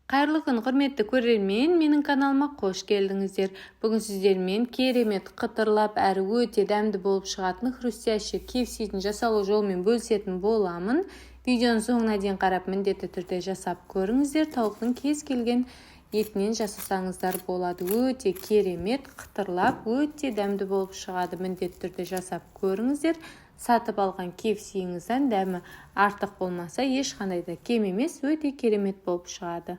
Қайырлы күн, құрметті көрермен, менің каналыма қош келдіңіздер. Бүгін сіздермен керемет қытырлап әрі өте дәмді болып шығатын хрустящий KFC-дің жасалу жолымен бөлісетін боламын. Видеоның соңына дейін қарап, міндетті түрде жасап көріңіздер. Тауықтың кез келген етінен жасасаңыздар болады. Өте керемет қытырлап, өте дәмді болып шығады. Міндетті түрде жасап көріңіздер. Сатып алған KFC-іңізден дәмі артық болмаса, ешқандай да кем емес, өте керемет болып шығады.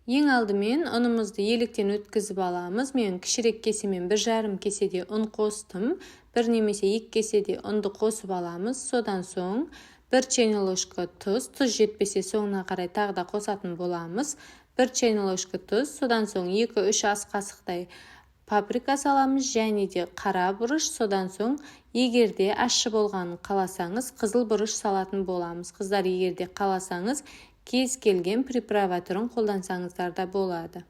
Ең алдымен ұнымызды електен өткізіп аламыз. Мен кішірек кесемен 1,5 кеседе ұн қостым. 1 немесе 2 кеседе ұнды қосып аламыз. Содан соң 1 чайный ложка тұз, тұз жетпесе соңына қарай тағы да қосатын боламыз. 1 чайный ложка тұз, содан соң 2-3 ас қасықтай паприка саламыз және де қара бұрыш. Содан соң егер де ащы болғанын қаласаңыз, қызыл бұрыш салатын боламыз. Қыздар, егер де қаласаңыз, кез келген приправа түрін қолдансаңыздар да болады.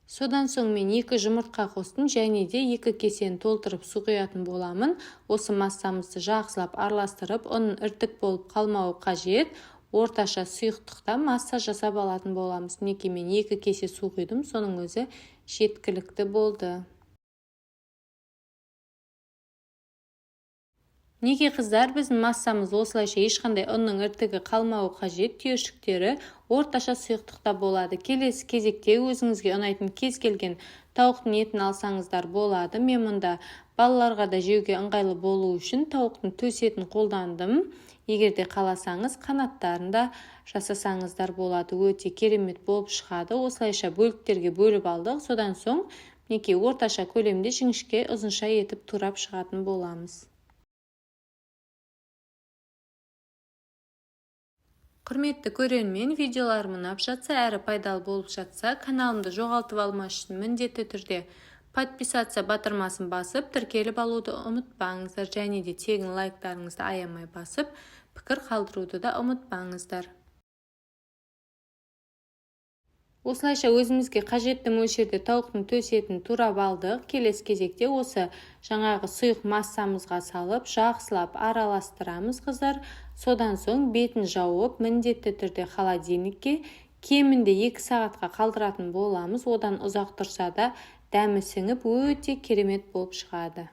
Содан соң мен 2 жұмыртқа қостым және де 2 кесені толтырып су құятын боламын. Осы массамызды жақсылап араластырып, ұн іртік болып қалмауы қажет. Орташа сұйықтықта масса жасап алатын боламыз. Мінекей, мен 2 кесе су құйдым, соның өзі жеткілікті болды. Неге қыздар, біздің массамыз осылайша ешқандай ұнның іртігі қалмауы қажет, түйіршіктері орташа сұйықтықта болады. Келесі кезекте өзіңізге ұнайтын кез келген тауықтың етін алсаңыздар болады. Мен мұнда балаларға да жеуге ыңғайлы болу үшін тауықтың төс етін қолдандым. Егер де қаласаңыз, қанаттарын да жасасаңыздар болады. Өте керемет болып шығады. Осылайша бөліктерге бөліп алдық. Содан соң мінекей орташа көлемде жіңішке ұзынша етіп турап шығатын боламыз. Құрметті көрермен, видеоларым ұнап жатса, әрі пайдалы болып жатса, каналымды жоғалтып алмас үшін міндетті түрде подписаться батырмасын басып, тіркеліп алуды ұмытпаңыздар. Және де тегін лайктарыңызды аямай басып, пікір қалдыруды да ұмытпаңыздар. Осылайша өзімізге қажетті мөлшерде тауықтың төс етін турап алдық. Келесі кезекте осы жаңағы сұйық массамызға салып, жақсылап араластырамыз, қыздар. Содан соң бетін жауып, міндетті түрде холодильникке кемінде 2 сағатқа қалдыратын боламыз. Одан ұзақ тұрса да дәмі сіңіп, өте керемет болып шығады.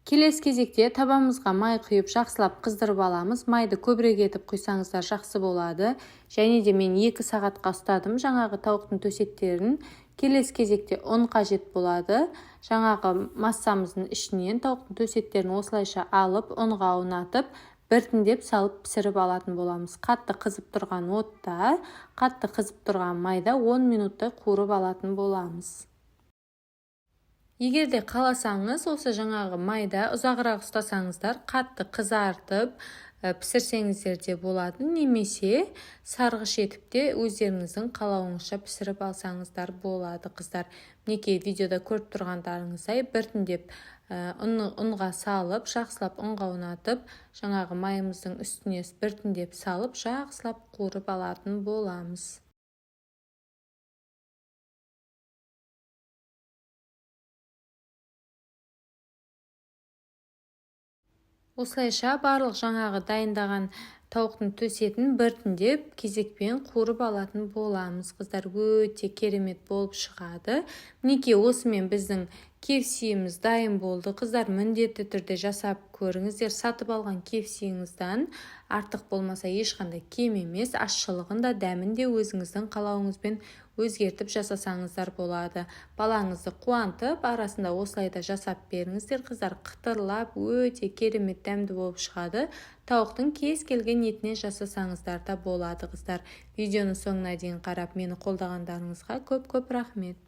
Келесі кезекте табамызға май құйып, жақсылап қыздырып аламыз. Майды көбірек етіп құйсаңыздар жақсы болады. Және де мен 2 сағатқа ұстадым жаңағы тауықтың төс еттерін. Келесі кезекте ұн қажет болады. Жаңағы массамыздың ішінен тауықтың төс еттерін осылайша алып, ұнға аунатып, біртіндеп салып пісіріп алатын боламыз. Қатты қызып тұрған отта, қатты қызып тұрған майда 10 минуттай қуырып алатын боламыз. Егер де қаласаңыз, осы жаңағы майда ұзағырақ ұстасаңыздар, қатты қызартып пісірсеңіздер де болады, немесе сарғыш етіп те өздеріңіздің қалауыңызша пісіріп алсаңыздар болады, қыздар. Мінекей, видеода көріп тұрғандарыңыздай біртіндеп ұнға салып, жақсылап ұнға аунатып, жаңағы майымыздың үстіне біртіндеп салып, жақсылап қуырып алатын боламыз. Осылайша барлық жаңағы дайындаған тауықтың төс етін біртіндеп кезекпен қуырып алатын боламыз. Қыздар, өте керемет болып шығады. Мінекей, осымен біздің KFC-іміз дайын болды. Қыздар, міндетті түрде жасап көріңіздер. Сатып алған KFC-іңізден артық болмаса, ешқандай кем емес. Ащылығын да, дәмін де өзіңіздің қалауыңызбен өзгертіп жасасаңыздар болады. Балаңызды қуантып, арасында осылай да жасап беріңіздер. Қыздар, қытырлап, өте керемет дәмді болып шығады. Тауықтың кез келген етінен жасасаңыздар да болады, қыздар. Видеоның соңына дейін қарап, мені қолдағандарыңызға көп-көп рахмет.